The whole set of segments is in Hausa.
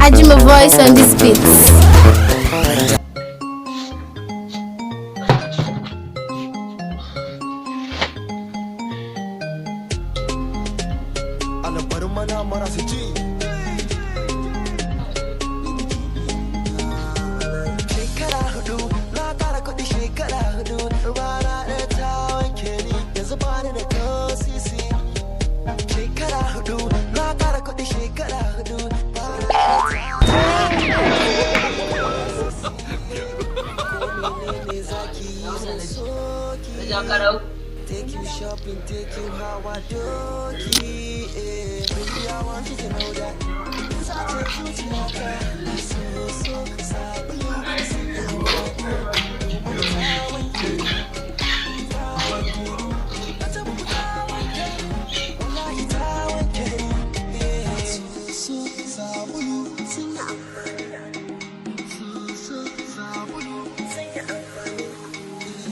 Ajima voice on this beat. Albarmana marasa ji. Shekara 4 na tara kuɗi, shekara 4, rana ɗaya ta wanke ni, yanzu ba ni da ko sisi. Shekara 4 na tara kuɗi, shekara 4, rana ɗaya ta. Ko menene zaki yi, zan so ki. Take you shopping, take you hawa doki. Eh. Baby, I want you to know that. Sace zuciyata, so so sabulu sun yi amfani. Ta wanke ni, ta wanke ni. Na ce muku ta wanke ni, wallahi ta wanke ni. Eh. So so sabulu sun yi amfani. So so sabulu sun yi amfani.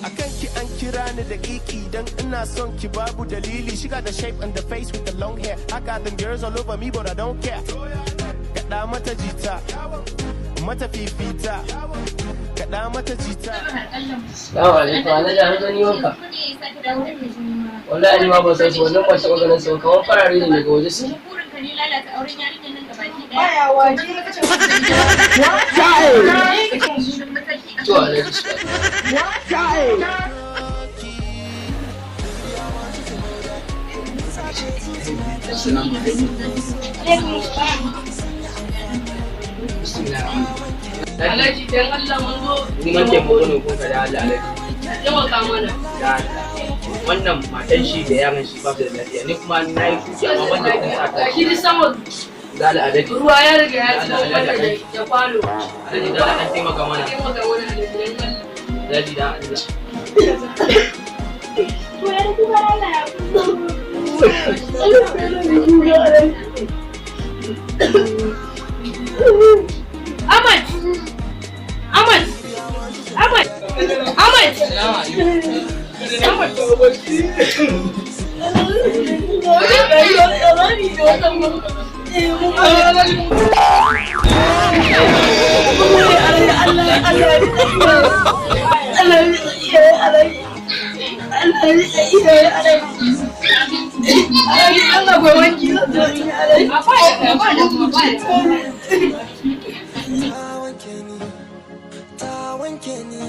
A kanki an kira ni da kiki, dan ina son ki babu dalili. She got the shape and the face with the long hair. I got them girls all over me, but I don't care. Kaɗa mata jita, mata fifita, kaɗa mata jita. Salamu alaikum, Alhaji, an zo wanka. Wallahi ni ma ban san su, wannan ban taɓa ganin su ba, kamar farare ne daga waje su. Burin ka ne lalata auren yarinyar nan gabaki daya. Baya waje. To Alhaji su. Assalamu alaikum. Bismillahirrahmanirrahim. Alhaji, dan Allah mun zo. Ni ma taimako ne ko ka da Allah, Alhaji. Taimaka mana. Da Allah. Wannan matan shi da yaran shi ba su da lafiya, ni kuma na yi kuki amma ban da kuɗin sa. Ga shi duk sama Da Allah, Alhaji. ruwa ya riga ya zubo mana da kwano. Alhaji, da Allah an taimaka mana. Taimaka mana, Alhaji, dan Allah. Alhaji, da Allah. To ya kuka Allah ya. Ahmad! Ahmad! Ahmad! Ahmad! Ahmad! Ta wanke ni, ta wanke ni.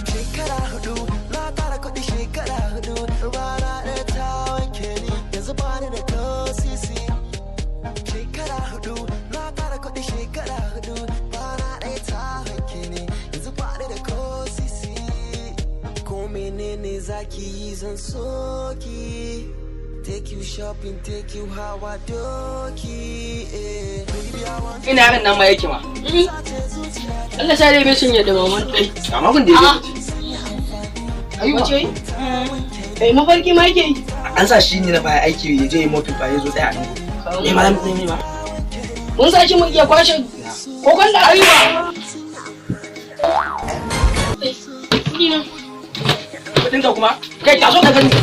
Shekara 4 na tara kuɗi, shekara 4, rana ɗaya ta wanke ni, yanzu ba ni da ko sisi. Shekara 4 na tara kuɗi, shekara 4, rana ɗaya ta wanke ni, yanzu ba ni da ko sisi. Ko menene zaki yi, zan so ki. Take you shopping, take you hawa doki. Eh. Baby, I want Ina yaran nan ma yake ma. Allah sa dai bai sun yadda maman ɗai. Amma kun da ya zo. Ayuba. Wace? Eh, mafarki ma yake yi. An sa shi ne na baya aiki, ya je yi mofi ba ya zo tsaya a nan. Ne ma ne ma. Mun sa shi mu iya kwashe kokon da ayuba. Kuɗi na. Kudin ka kuma? Kai, taso ka gani.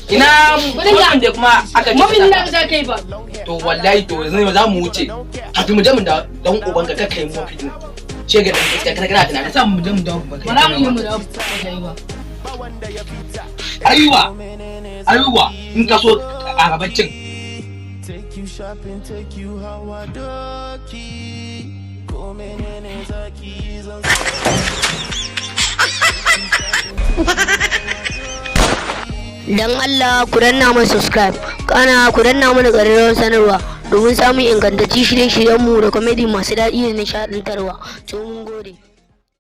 Ina Kudin ka. mofin da kuma aka ce. Mafin da za ka yi ba. To wallahi, to yanzu za mu wuce. Kafin mu je mu da dan uban ka kakkai mofi din. Ce ga dan gaskiya kana kana tunanin sa mu je mu dawo ba Ba za mu yi mu da ba ka yi ba. Ayuba. Ayuba, in ka so a gabancin. Take you shopping, take you hawa doki. Ko menene zaki yi, zan Don Allah ku danna mana subscribe, kana ku danna mana ƙararrawar sanarwa domin samun ingantaccen shirye-shiryenmu da comedy masu daɗi da nishaɗantarwa. To mun gode.